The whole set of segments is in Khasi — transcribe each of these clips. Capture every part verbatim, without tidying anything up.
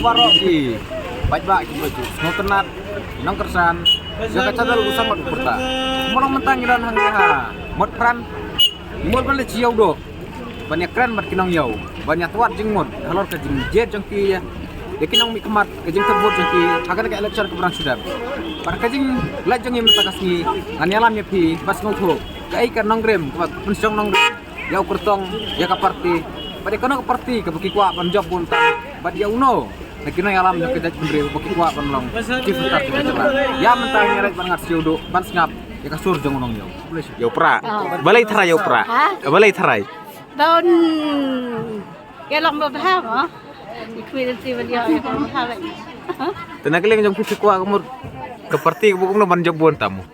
Baroh ki paidbah kiba ju sngewtynnat, ki nongkyrshan ïa ka channel U Sangmat U Pyrta. Kumno mynta ngi don hangne ha Motphran, ngi mut ban leit sha Ïewduh ban ïakren bad ki nongïew, ban ïatwad jingmut halor ka jingjied jong ki ïa ki nongmihkhmat, ka jingthep vote jong ki ha kane ka election kaba dang shu dep. Bad ka jingleit jong ngi mynta ka sngi, ngan ïalam ïa phi ban sngewthuh kaei ka nongrim kaba pynshong nongrim ïa u kyrtong, ïa ka party, bad ïa kano ka party kaba ki kwah ban jop bun tam, bad ïa uno na ki nongïalam jong ka jaitbynriew ba ki kwah ban long chief minister jong ka jylla. Ïa mynta ngi ïa leit ban ngat sha Ïewduh ban sngap ïa ka sur jong u nongïew. Ïa u Pra. Balei tharai ïa u Pra? Ha? Balei tharai? Don ïa long babha mo. Ïa khmih lynti ban ïa long babha lei. Te na ka liang jong phi, phi kwah ka mut ka party kaba kumno ban jop bun tam mo?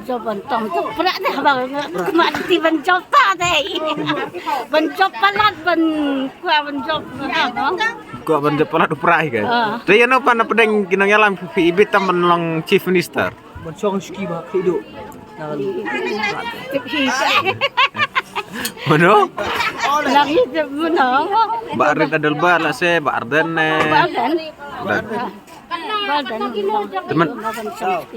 Jop ban tam tu prak deh bang. Khmih lynti ban jop ta deh. Ban jop palat, ban kwah ban jop babha mo. Kwah ban jop palat u Pra hi ka. Ah. Te ïa no pat na pdeng ki nongïalam phi, phi ibit tam ban long chief minister? Ban shong shuki ba khlieh duh. Tip hi. Mano? Lagi tip mano? Bah Ardent Adelbert lah se, Bah Ardent ne. Bah Ardent. Bah Ardent. Bah Ardent. Teman. Bah Ardent.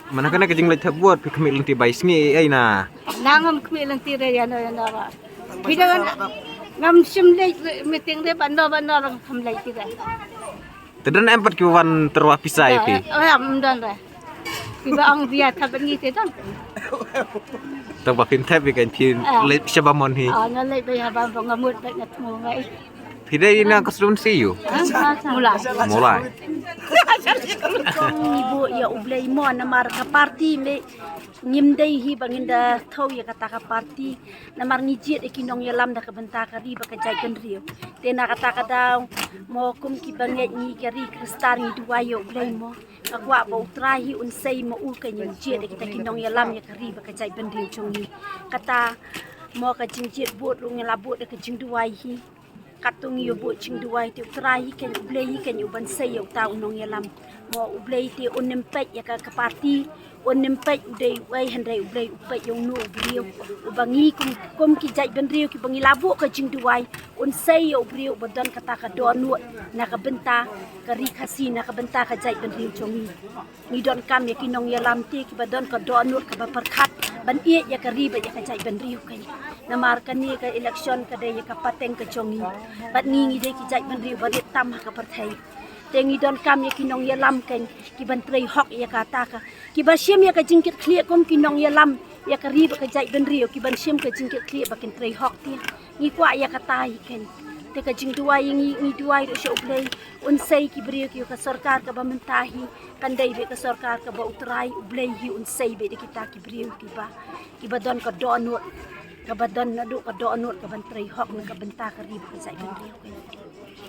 Mana kane ka jingleit thep vote, phi khmih lynti bai sngi ei na. Na ngam khmih lynti re ïa no ïa no ba. Phi da ngam shim leit meeting re ba no ba no ngam kham leit ti re. Te don em pat kiba wan tyrwa pisa ïa phi? Ïa, ïa, ym don re. Kiba ong bia thap ngi te don. Tang ba phin thep ïa ka phin leit sha ba mon hi. Ah, nga leit ba ïa ba ba nga mut ba nga thmu ngai. Phi dei na constituency ïa u? Mawlai. Mawlai. Ngi buh ïa U Blei mo namar ka party me ngim dei hi ba ngin da thew ïa kata ka party. Namar ngi jied ïa ki nongïalam da ka bynta ka ri bad ka jaitbynriew. Te na kata ka daw mo kum kiba ngeit ngi ka ri Khristan ngi duwai ïa U Blei mo. Nga kwah ba U Trai hi un sei ma u ka jingjied ïa kita ki nongïalam ïa ka ri bad ka jaitbynriew jong ngi. Kata mo ka jingjied bud ruh ngi la bud da ka jingduwai hi. Katto ngi ïa bud jingduwai te U Trai hi keiñ, U Blei hi keiñ u ban sei ïa uta u nongïalam. Mo U Blei te un ym peit ïa ka, ka party, un ym peit u dei uei, hynrei U Blei u peit ïa uno u briew. Uba ngi kum, kum ki jaitbynriew kiba ngi la buh ka jingduwai, un sei ïa u briew uba don kata ka dohnud na ka bynta ka ri Khasi, na ka bynta ka jaitbynriew jong ngi. Ngi donkam ïa ki nongïalam te kiba don ka dohnud kaba pyrkhat ban ïeit ïa ka ri bad ïa ka jaitbynriew keiñ. Namar kane ka election ka dei ïa ka pateng ka jong ngi. Bad ngi ngi dei ki jaitbynriew ba rit tam ha ka pyrthei. Te ngi donkam ïa ki nongïalam keiñ kiban trei hok ïa kata ka, kiba shim ïa ka jingkitkhlieh kum ki nongïalam ïa ka ri bad ka jaitbynriew, kiban shim ka jingkitkhlieh ba kin trei hok te. Ngi kwah ïa kata hi keiñ. Te ka jingduwai ïa ngi, ngi duwai ruh sha U Blei un sei ki briew ki ïa ka sorkar kaba mynta hi. Kan dei beit ka sorkar kaba U Trai U Blei hi un sei beit da kita ki briew kiba, kiba don ka dohnud, kaba don naduh ka dohnud kaban trei hok na ka bynta ka ri bad ka jaitbynriew.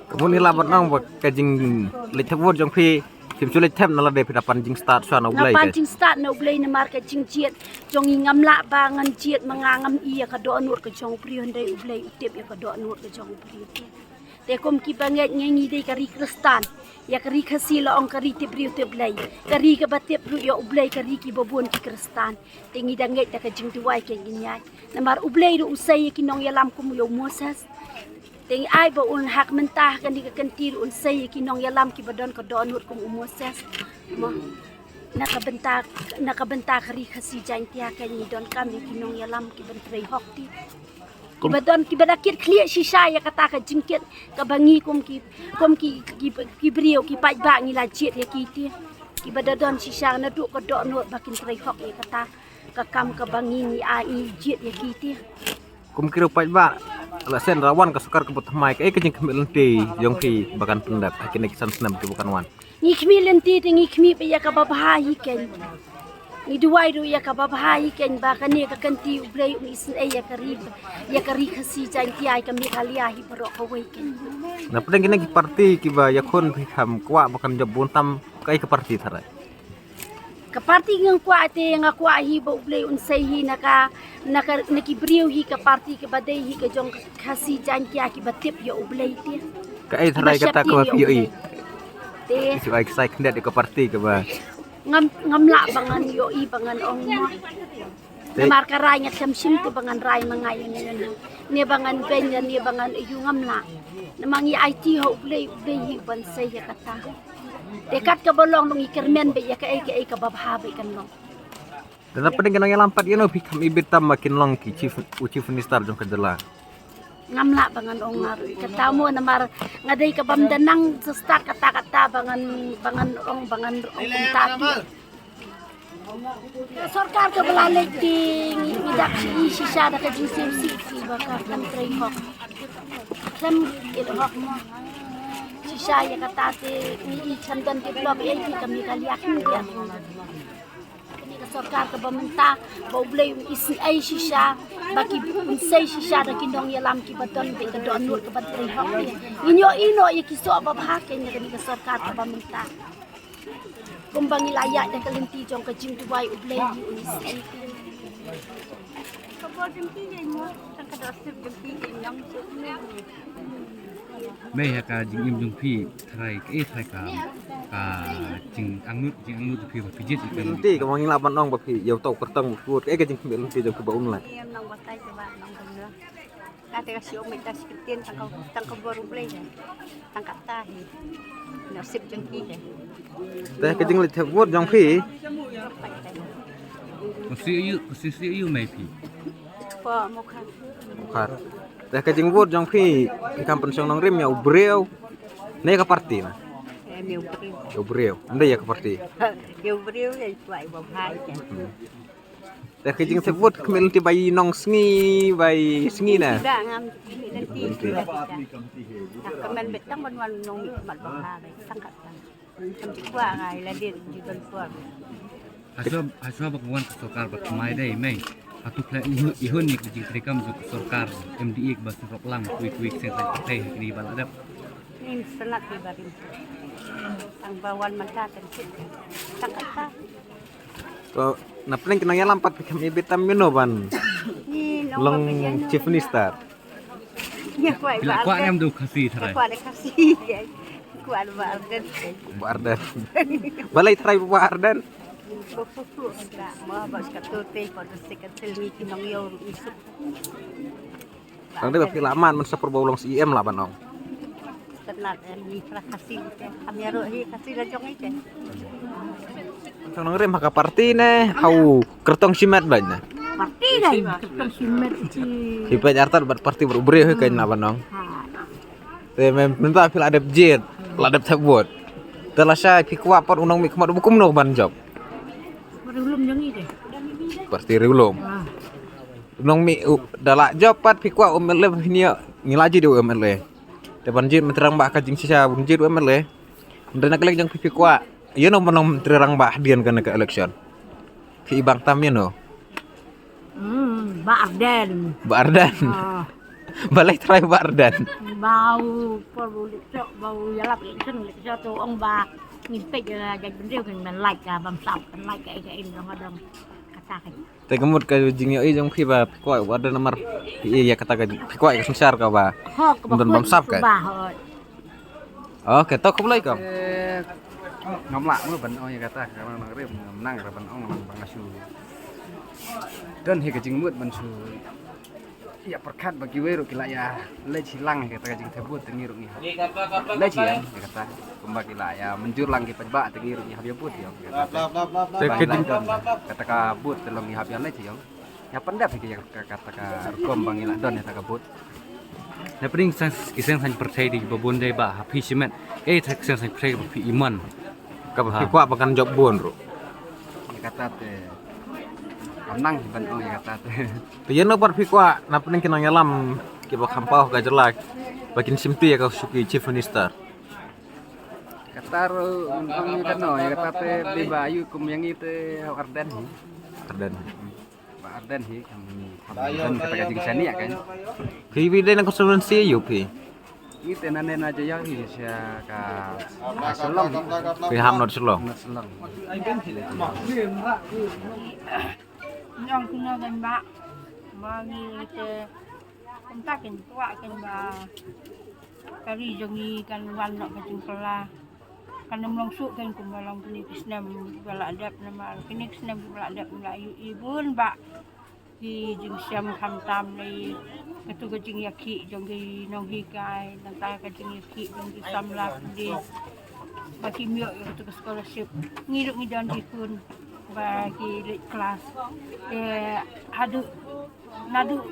Ka bun ïa la ban ong ba ka jingleit thep vote jong phi, phim shu leit thep na lade phi da pan jingstad shuwa na U Blei. Nga pan jingstad na U Blei namar ka jingjied jong ngi ngam lah ba ngan jied ma nga, ngam ïa ka dohnud ka jong u briew, hynrei U Blei u tip ïa ka dohnud ka jong u briew. Te kum kiba ngeit ngi, ngi dei ka ri Khristan. Ïa ka ri Khasi la ong ka ri tip briew tip Blei. Ka ri kaba tip ruh ïa U Blei, ka ri kiba bun ki Khristan. Te ngi da ngeit da ka jingduwai keiñ ngin ïaid. Namar U Blei ruh u sei ïa ki nongïalam kum ïa u Moses. Te ngi ai ba un hap mynta ha kane ka kynti ruh un sei ïa ki nongïalam kiba don ka dohnud kum u Moses. Mo. Na ka bynta, na ka bynta ka ri Khasi Jaiñtia keiñ ngi donkam ïa ki nongïalam kiban trei hok te. Kiba don, kiba da kitkhlieh shisha ïa kata ka jingkit kaba ngi kum ki, kum ki, ki, ki briew ki paidbah ngi la jied ïa ki te. Kiba da don shisha naduh ka dohnud ba kin trei hok ïa kata ka kam kaba ngi ngi ai, ngi jied ïa ki te. Kum ki riew paidbah, la shen ra wan ka sorkar kaba thymmai, kaei ka jingkhmih lynti jong phi ba kan pyndep ha kine ki san snem kiba kan wan? Ngi khmih lynti te ngi khmih beit ïa kaba bha hi keiñ. Ngi duwai ruh ïa kaba bha hi keiñ ba kane ka kynti U Blei un isynei ïa ka ri, ïa ka ri Khasi Jaiñtia, ïa ka Meghalaya hi baroh kawei keiñ. Na pdeng kine ki party kiba ïakhun phi, kham kwah ba kan jop bun tam, kaei ka party tharai? Ka party nga kwah te nga kwah hi ba U Blei un sei hi na ka, na ka, na ki briew hi, ka party kaba dei hi ka jong ka Khasi Jaiñtia kiba tip ïa U Blei te. Kaei tharai kata kaba phi ïohi? Te. Shu ai ksai khyndiat ïa ka party kaba. Ngam, ngam lah ba ngan ïohi ba ngan ong mo. Namar ka rai ngat kam shim te ba ngan rai ma nga ïa ne ne. Ne ba ngan beiñ ne ba ngan ïa ngam lah. Namar ngi aiti ha U Blei, U Blei hi ban sei ïa kata. Te kat kaba long ngi kyrmen beit ïa kaei kaei kaba bha beit kan long. Te na pdeng ki nongïalam pat ïa no phi kham ibit tam ba kin long ki chief, u chief minister jong ka jylla. Ngam lah ba ngan ong nga ruh kata mo namar nga dei ka bym da nang sa start kata kata ba ngan ba ngan ong ba ngan ong kumta phi. Ka sorkar kaba la leit te ngi dap shi i shisha da ka jingsngewsih phi ba ka khlem trei hok. Khlem ïoh hok mo. Shisha ïa kata te ngi i chan don develop ïa i phi ka Meghalaya khlem ïa. Kane ka sorkar kaba mynta ba U Blei un isynei shisha ba ki un sei shisha da ki nongïalam kiba don bad ka dohnud kaba trei hok. Ngin ïoh ïehnoh ïa ki soh ba bha kein da kane ka sorkar kaba mynta. Kumba ngi la ïaid da ka lynti jong ka jingduwai U Blei hi un isynei. Mei ha ka jingim jong phi tharai kaei tharai ka ka jingangnud jingangnud jong phi ba phi jied ïa ka lynti ka ma ngi lah ban ong ba phi ïa uta u kyrtong ba phi wad kaei ka jingkhmih lynti jong phi ba un lait. Ïa nong ba tai ka ba nong kumno. Ka te ka shu ong mei ta shi kyntien tang ka tang ka bor U Blei hi. Tang kata hi. Nasib jong ki hi. Te ka jingleit thep vote jong phi. Ka shu ïoh ka shu ïoh mei phi. Ko mo kha. Khar. Te ka jingvote jong phi phi kham pynshong nongrim ïa u briew ne ka parti na. Em ïa u briew. Ïa u briew. Ym dei ïa ka parti. Ïa u briew ïa u kwah ïa u bha ïa. Te ka jingthep vote khmih lynti ba i nong sngi ba i sngi na. Ba ngam khmih lynti. Lynti. Ta ka men bet tang ban wan nong mih mat ba ha ba tang ka tang. Kam ji kwah ngai la dit ji ban kwah. Haswa haswa ba ka wan ka sorkar ba kmai dei mei. Hatu khlem ihun ihun ni ka jingtrei kam jong ka sorkar M D A ba surok lang kui kui seng seng pathai ha kini ba la dep. Nin sanat ki barim. Tang ba wan manta tang kit. Tang kata. To na pdeng ki nongïalam pat phi kham ibit tam mino ban long chief minister. Ïa kwah ba kwah nem du Khasi tharai. Kwah de Khasi. Kwah ba Ardent. Ba Ardent. Balei tharai ba Ardent. Ba pu pu ka mo ba ka tu te ko de se ka tel ni ki nongïaw isuk. Tang dei ba phi la man man sa por ba u long C E M la ban ong. Tynat em ni pra Khasi te. Am ïa ruh hi Khasi la jong i te. Tang nongrim ha ka parti ne ha u kyrtong shimet bad ne. Parti dei kyrtong shimet ki. Hi peit artat bad parti bad u briew hi kein la ban ong. Ha. Te mem mynta phi la dep jied la dep thep vote. Te la shai phi kwah pat u nongmihkhmat u ba kumno ban jop. Parti Riwlum jong i te. Parti Riwlum. Ha. Nongmih u da la jop pat phi kwah u M L A ba phi nia ngi la jied u M L A. Te ban jied mynta rangbah ka jingshisha ban jied u M L A. Mynta na ka liang jong phi phi kwah ïa no ban long mynta rangbah hadien kane ka election. Phi i bang tam ïa no. Hmm, Bah Ardent. Bah Ardent. Ah. Balei tharai Bah Ardent. Ba u por bu leit chok ba u ïalap election leit chok to ong ba ngin peit ïa jait bynriew ngin men lait ka bam sap kan lait ka ïa ka in dong dong. Kata ka. Te ka mut ka jingïohi jong phi ba phi kwah Bah Ardent namar phi ïa kata ka phi kwah ïa ka synshar ka ba. Hok ba don bam sap ka. Ba hok. Ok, to khublei kong. Ngam lah mo ban ong ïa kata ka nang rim ngam nang ra ban ong lang ba nga shu. Don hi ka jingmut ban shu. Ïa pyrkhat ba kiwei ruh ki la ïa leit hi lang ïa kata ka jingthep vote te ngi ruh ngi hap. Leit hi ïa kata kumba ki la ïa mynjur lang ki paidbah te ngi ruh ngi hap ïa vote ïa kata. Te ka jing kata ka vote te long ngi hap ïa leit hi ïa. Ïa pyndep hi ïa kata ka rukom ba ngi la don ïa kata ka vote. Na pdeng ki seng saiñ pyrthei dei ba bun dei ba ha phi shimet. Ei ta ki seng saiñ pyrthei ba phi iman. Kaba phi kwah ba kan jop bun ruh. Ïa kata te. Kam nang ban ong ïa kata te. Te ïa no pat phi kwah na pdeng ki nongïalam kiba kham paw ka jylla ba kin shim ti ïa ka shuki chief minister. Kata ruh ngan ong ïa kano ïa kata te dei ba ayu kum ïa ngi te Ardent hi. Ardent. Ba Ardent hi kam kam don kata ka jingshaniah kan. Phi phi dei na constituency ayu phi. Ngi te nane na jaya hi sha ka Shillong. Phi ham North Shillong. North Shillong. Ngi ong kumno kan ba ma ngi te kumta kin kwah kan ba ka ri jong ngi kan wan noh ka jingkylla. Kan ym long shuh kan kumba long kine ki snem ba la dep namar kine ki snem ba la dep la ïohi bun ba Ki jingshem khamtam lei katu ka jingïakhih jong ki nonghikai, nangta ka jingïakhih jong ki samla pulit ba kim ïoh ïa katu ka scholarship. Ngi ruh ngi don ki khun ba ki late class. Te haduh naduh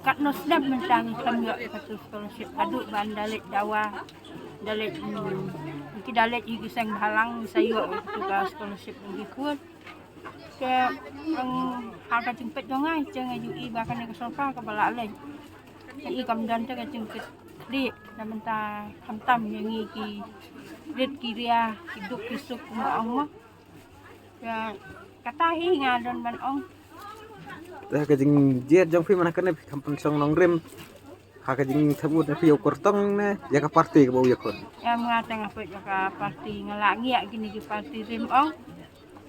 katno snem mynta ngi khlem ïoh ïa katu scholarship haduh ban da leit dawa, da leit, mm, ki da leit ïa ki seng bhalang sa ïoh ïa katu ka scholarship jong ki khun. Te, em, ha ka jingpeit jong nga, te nga ju i ba kane ka sorkar kaba la leh. Nga i kam don te ka jingkit khlieh na bynta khamtam ïa ngi ki rit ki ria, ki duk ki suk kumba ong mo. Te kata hi nga don ban ong. Te ha ka jingjied jong phi man ha kane phi kham pynshong nongrim. Ha ka jingthmu ne phi ïa u kyrtong ne ïa ka parti kaba u ïakhun? Em, nga te nga peit ïa ka parti, nga la ngiah kine ki parti rim ong.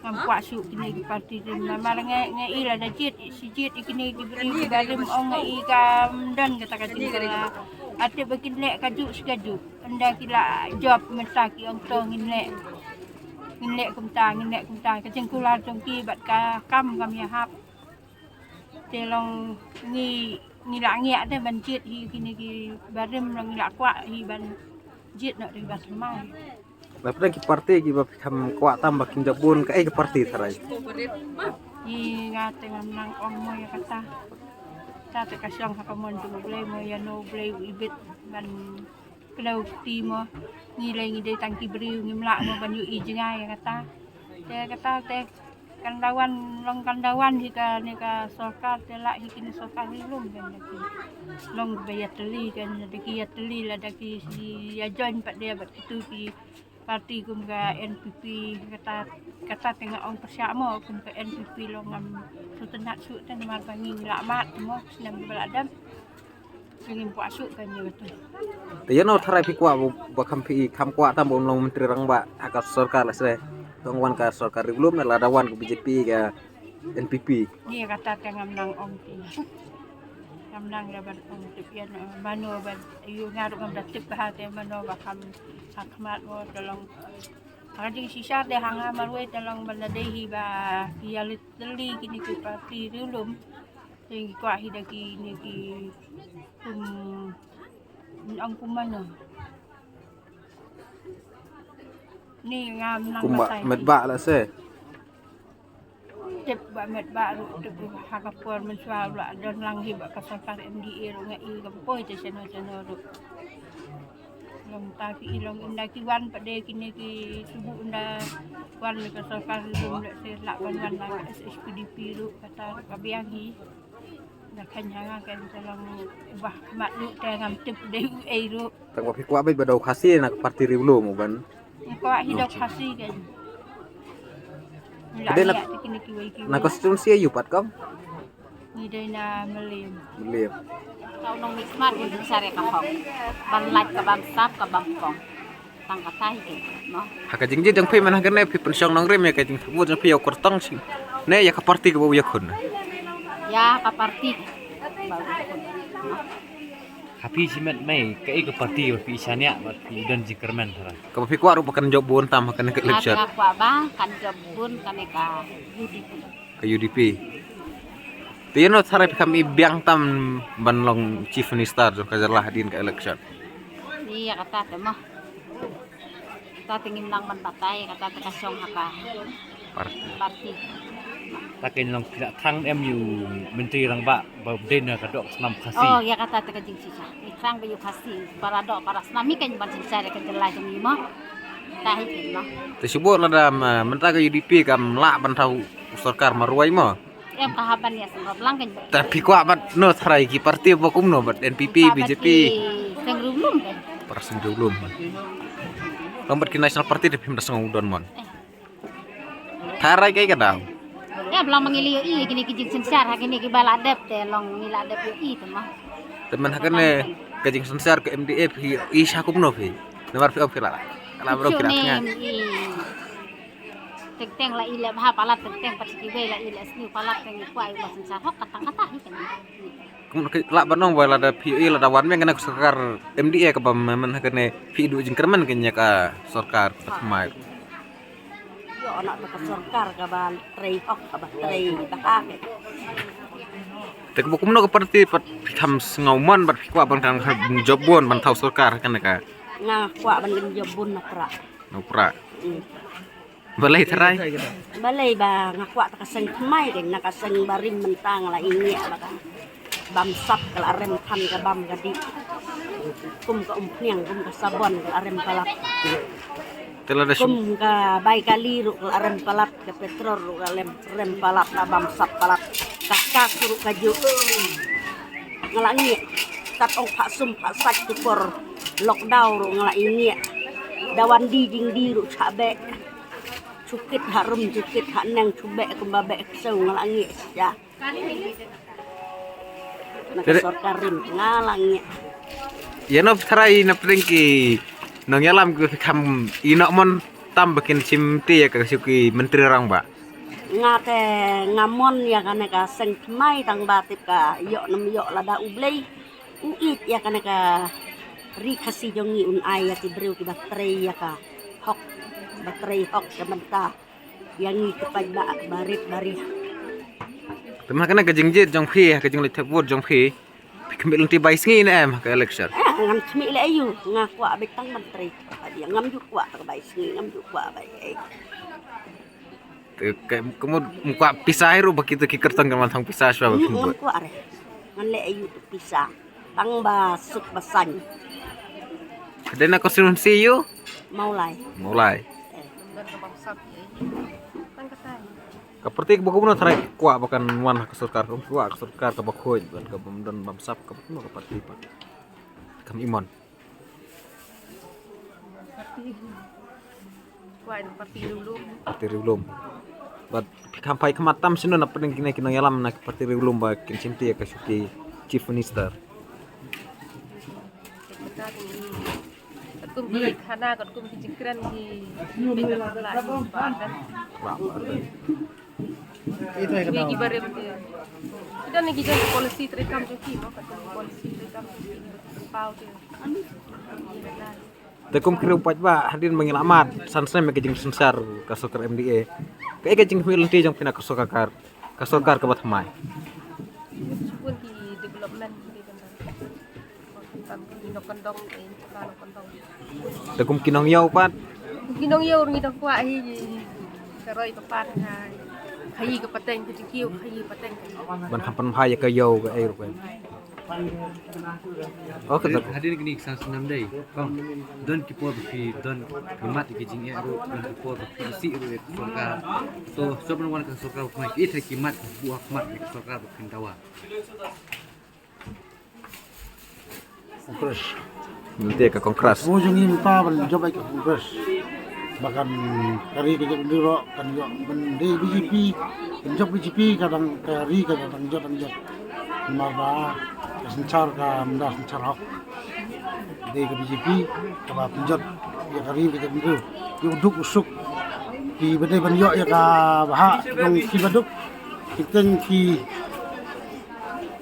Ngam kwah shuh kine ki parti rim namar nga, nga i lada jied, shi jied ïa kine ki briew kiba rim ong nga i kam don kata ka jingkylla. Ate ba kin leh kajuh shi kajuh. Ynda ki la jop mynta ki ong to ngin leh. Ngin leh kumta, ngin leh kumta. Ka jingkular jong ki bad ka kam kam ïahap. Te long ngi, ngi la ngiah te ban jied hi kine kiba rim long ngi la kwah hi ban jied noh ri ba thymmai. Lada pdeng ki parti kiba phi kham kwah tam ba kin jop bun kaei ka parti tharai? Hi nga te ngam nang ong mo ïa kata. Ta te ka shong ha ka mon jong U Blei mo ïa no U Blei u ibit ban kdew kti mo. Ngi lei ngi dei tang ki briew ngim lah mo ban ïohi jngai ïa kata. Te kata te kan da wan long kan da wan hi kane ka sorkar te lah hi kine sorkar ri lum kan da ki. Long ba ïatylli kan da ki ïatylli lada ki ïa join pat de bad kitu ki parti kum ka N P P kata, kata te nga ong pyrshah mo kum ka N P P long ngam sngewtynnat shuh te namar ba ngi lah mad mo snem ba la dep. Te ïa no tharai phi kwah ba kham phi kham kwah tam ba un long myntri rangbah ha ka sorkar lehse? Tang wan ka sorkar ri lum ne lada wan ka B J P ka N P P? Ïa kata te ngam nang ong te. Ngam nang da ban ong tip ïa no mano ban ïa nga ruh ngam da tip ba ha te mano ba kham ha khmat mo te long. Ha ka jingshisha te ha nga marwei te long ban da dei hi ba ïa lit lili kine ki parti ri lum. Te ngi kwah hi da kine ki kum ong kumano. Ni ngam nang kumba met ba la se. Tip ba met ba ruh tip ha ka por mynshuwa ruh don lang hi ba ka sorkar M D A ruh nga i kam poi te seno seno ruh. Long ta ki i long ynda ki wan pat de kine ki subu ynda wan ka sorkar ruh lehse lah ban wan lang S H P D P ruh kata ruh ka biang hi. Da khan ha nga kan te long bah mat ruh te ngam tip de u ei ruh. Tang ba phi kwah bad ba dau Khasi na ka parti ri lum u ban. Nga kwah hi dau Khasi kan. Ka dei na, na constituency aïu pat kam? Ngi dei na Mylliem. Mylliem. Ka u nongmihkhmat un sare ka hok. Ban lait ka bam sap ka bam kong. Tang kata hi kan, no. Ha ka jingjied jong phi man ha kane phi pynshong nongrim ïa ka jingthmu jong phi ïa u kyrtong shi ne ïa ka parti kaba u ïakhun? Ïa ka parti ba u ïakhun, no. Ha phi shimet mei kaei ka parti ba phi shaniah ba phi don jingkyrmen tharai? Kaba phi kwah ruh ba kan jop bun tam ha kane ka election. Nga kwah ba kan jop bun kane ka U D P. Ka U D P. Te ïa no tharai phi kham i biang tam ban long chief minister jong ka jylla hadien ka election? Ïa kata te mo. Kata te ngim nang ban batai kata te ka shong ha ka parti. Parti. Ta ken long phi la thrang em ïa u myntri rangbah ba dei na ka doh snam Khasi. Oh ïa kata te ka jingshisha. Ngi thrang ba ïa u Khasi para doh para snam hi ken ban shisha ïa ka jylla jong ngi mo. Ta hi ken mo. Te shu bor lada mynta ka U D P kam lah ban thaw u sorkar marwei mo. Em ka hap ban ïa sngewbha lang ken. Ta phi kwah bad no tharai ki parti ba kumno bad N P P, B J P? Seng ri lum ken. Para seng ri lum. Long bad ki national party te phim da sngew don mon. Tharai kaei ka daw? Ïa ba long ma ngi la ïohi kine ki jingsynshar ha kine kiba la dep te long ngi la dep ïohi te mo. Te man ha kane ka jingsynshar ka M D A phi ïohi sha kumno phi? Namar phi ong phi la, ka la bro phi la thnga. Teng teng la i leh bha palat teng teng pat kiwei la i leh sniew palat teng i kwah i ba synshar hok ka tang kata hi kane. Kumno ki lah ban ong ba lada phi ïohi lada wan biang kane ka sorkar M D A kaba man ha kane phi duh jingkyrmen kane ka sorkar ka thymmai. Ïoh na ka sorkar kaba trei hok kaba trei bha. Te kaba kumno ka parti pat phi kham sngew mon bad phi kwah ban kan ka jop bun ban thaw sorkar kan ka. Nga kwah ban kan jop bun na pra. Na pra. Mm. Balei tharai? Balei ba nga kwah ta ka seng thymmai kan na ka seng barim mynta nga la ing ïa ba ka bam sap ka la rem than ka bam ka dih. Kum ka umphniang kum ka sabon ka la rem palat. Te lada sum- Kum ka bai kali ruh ka la rem palat, ka petrol ruh ka la rem, rem palat, la bam sap palat. Ka kas ruh ka juk. Nga la ngiek. Tat ong phah sum phah sait tu por lockdown ruh nga la ngiek. Da wan die jingdie ruh chah beh. Chukit ha rum chukit ha neng chubeh kumba beh ksew nga la ngiek shisha. Na ka sorkar rim nga la ngiek. Ïa no tharai na pdeng ki nongïalam ki kham ïehnoh mon tam ba kin shim ti ïa ka shu ki mentri rangbah. Nga te nga mon ïa kane ka seng thymmai tang ba tip ka ïoh nam ïoh lada U Blei u ïeit ïa kane ka ri Khasi jong ngi un ai ïa ki briew kiba trei ïa ka hok, ba trei hok ka bynta ïa ngi ki paidbah ba rit ba rit. Te ma kane ka jingjied jong phi, ka jingleit thep vote jong phi, phi khmih lynti bai sngi ne em ka election? Ah, ngam khmih leh aiu, nga kwah beit tang ban trei. Ïa ngam ju kwah tang bai sngi, ngam ju kwah bai ei. Te ka, ka mut, mut kwah pisa hi ruh ba kito ki kyrtong kan wan thong pisa shwa ba. Hmm, phi ngam vote. Kwah re. Ngan leh aiu tu pisa. Tang ba suk ba sain. Ka dei na constituency ïa u? Mawlai. Mawlai. Eh. Ka parti kaba kumno tharai kwah ba kan wan ha ka sorkar, kwah ka sorkar kaba khuid, ban kaba don bam sap, kaba kumno ka parti pat. Kam imon. Parti. Kwah ïa parti riewlum. Parti riewlum. Bad phi kham phai khmat tam shano na pdeng kine ki nongïalam na ki parti riewlum ba kin shim ti ïa ka shuki Chief Minister. Katkum ki khana, katkum ki jingkren ki pynlong la ki ba kan. Ba kan. Ki, ki barim ki. Ki don ki jong policy treikam jong ki mo, katkum policy treikam jong ki. Pau ki. Te kum ki riew paidbah hadien ba ngi la mad san snem ïa ka jingsynshar ka sorkar M D A. Kaei ka jingkhmih lynti jong phi na ka sorkar, ka sorkar kaba thymmai? Bun ki development ki ban. Te kum ki nongïew pat? Ki nongïew ngi dang kwah hi ka roi ka par ha. Khaïi ka pateng ka jingkiew khaïi pateng. Ban kham pynphai ïa ka ïew ka ei ruh ka. Ok, hadien kine ki san snem dei. Kong, don ki por ba phi don ki mat ki jingeh ruh, don ki por ba phi isih ruh ïa ka sorkar. To, sop ban wan ka sorkar ba phi mat, ita ki mat ba phi mat ïa ka sorkar ba phin dawa. Congress. Mynta ka Congress. Mo jong ngi mynta ban jop ïa ka Congress. Ba kan ka ri ka jaitbynriew kan ïoh ban dei B J P, ban jop B J P ka dang ka ri ka dang jot dang jot. Namar ba ka synshar ka mda synshar hok. Dei ka B J P kaba pynjot ïa ka ri ka jaitbynriew. Ïa u duk u suk. Kiba dei ban ïoh ïa ka bhah jong kiba duk. Ki teng ki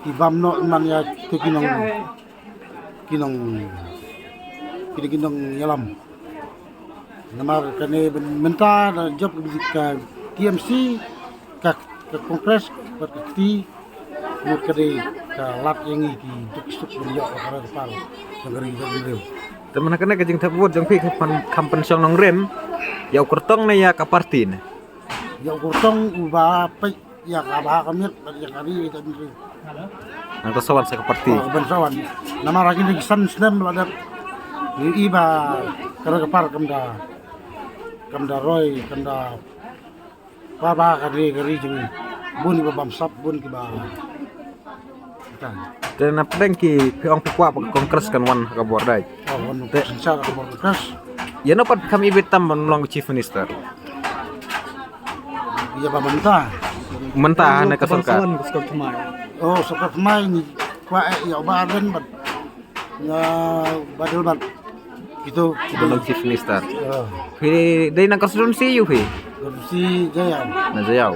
ki bam noh man ïa kito ki nong, ki nong, kito ki nongïalam. Namar kane mynta da jop ka T M C, ka, ka Congress bad ka kti, mut ka dei ka lad ïa ngi ki duk suk ban ïoh ka para ka par jong ka ri jong ka ri. Te mynta kane ka jingthep vote jong phi ka pan, kham pynshong nongrim ïa u kyrtong ne ïa ka parti ne? Ïa u kyrtong uba peit ïa ka bha ka miat bad ïa ka ri ka jaitbynriew. Nangta sa wan sa ka parti. Oh, ban sa wan. Namar ha kine ki san snem la dep. Ngi i ba ka ri ka par kam da, kam da roi, kam da par bha ka ri ka ri jong ngi. Bun kiba bam sap, bun kiba Te na pdeng ki phi ong phi kwah ba ka Congress kan wan ha ka bordai. Oh, wan. Te synshar ha ka bordai. Ïa no pat phi kham ibit tam ban long Chief Minister? Ïa ba mynta. Mynta ha ne ka sorkar. Oh, sorkar thymmai ngi kwah eh ïa u Bah Ardent bad ïa Bah Delbert. Kito, kito. Ban long Chief Minister. Oh. Phi dei na constituency ïa u phi? Constituency Jaïaw. Na Jaïaw.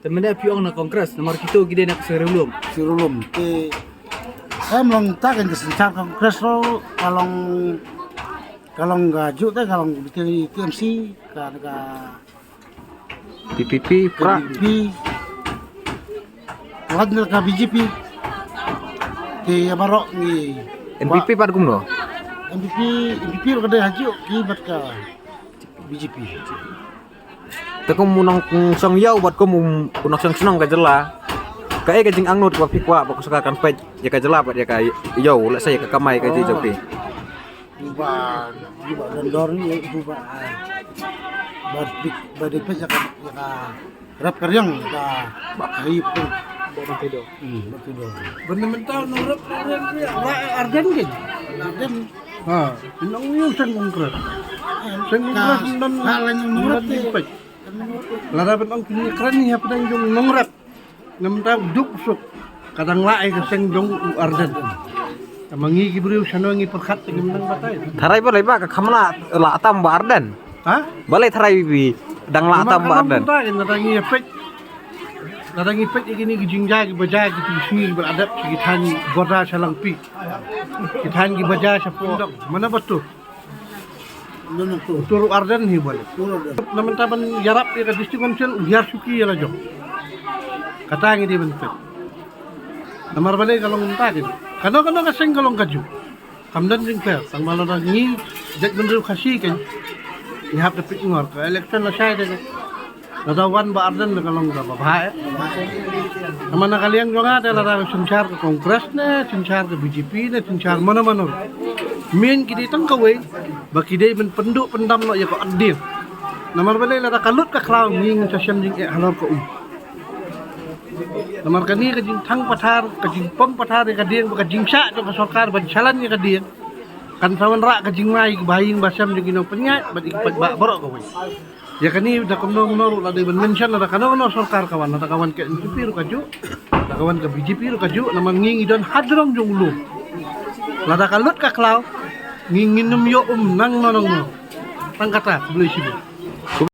Te mynta phi ong na Congress, namar kito ki dei na ka seng riewlum. Seng riewlum. Te em long ta kan ka synshar Congress ruh, ka long, ka long ka juh te, ka long T M C, ka, ka P P P, pra. P P P. Lad na ka B J P. Te ïa baroh ngi N P P pat kumno? N P P, N P P ruh ka dei hajuh ki bad ka B J P. Te kum u nongshong ïew bad kum u nongshong shnong ka jylla, kaei ka jingangnud kaba phi kwah ba ka sorkar kan peit ïa ka jylla bad ïa ka ïew, lehse ïa ka kamai ka jong phi? Ba ba don dor ni ba ba ba dei peit ïa ka, ïa ka rep ka riang ka ba ka hi pun. Ba ka hi do. Hmm, ba ka hi do. Ba na mynta nong rep ka riang ïa Ardent ke? Ardent. Ha, nong ïew seng Congress. Seng Congress nong ha la nong rep. Lada ban ong kini kren ni hapdeng jong nong rep. Namar duk suk ka dang lah ïa ka seng jong u Ardent. Tangba ngi ki briew shano ngi pyrkhat te ngim nang batai. Tharai balei ba ka kham lah tam ba Ardent? Ha? Balei tharai ba dang lah tam ba Ardent? Lada ngi peit, lada ngi peit ïa kine ki jingjia kiba jia ki sngi kiba la dep, ki thaiñ border sha Langpih, ki thaiñ kiba jia sha Pundok, mana ba tu. Tur u Ardent hi bale. Na mynta ban ïarap ïa ka District Council u hiar suki ïa la jong. Kata ngi dei ban peit. Namar balei ka long mynta ki, kano kano ka seng ka long kajuh. Kam don jingpher, tangba lada ngi jaitbynriew Khasi kan ngi hap da peit ngor ka election la shai de. Lada wan ba Ardent da ka long kaba bha eh. Namar na ka liang jong nga te lada ka synshar ka Congress ne synshar ka B J P ne synshar mano mano, mien ki dei tang kawei, ba ki dei ban pynduh pyndam noh ïa ka ot dieng. Namar balei lada ka lut ka khlaw ngi ngin sa shem jingeh halor ka um. Namar kane ka jingthang pathar, ka jingpom pathar ïa ka dieng, ba ka jingshah jong ka sorkar ban shalan ïa ka dieng kan sa wanrah ka jingma ïa ki bahaïing bahasem jong ki nongpynïaid bad ïa ki paidbah baroh kawei. Ïa kane da kumno kumno ruh la dei ban mention, lada kano kano sorkar ka wan, lada ka wan ka N P P ruh kajuh, lada ka wan ka B J P ruh kajuh, namar ngi ngi don hadrong jong u lum. Lada ka lut ka khlaw ngi ngin ym ïoh um nangno nangno. Tang kata, khublei shibun.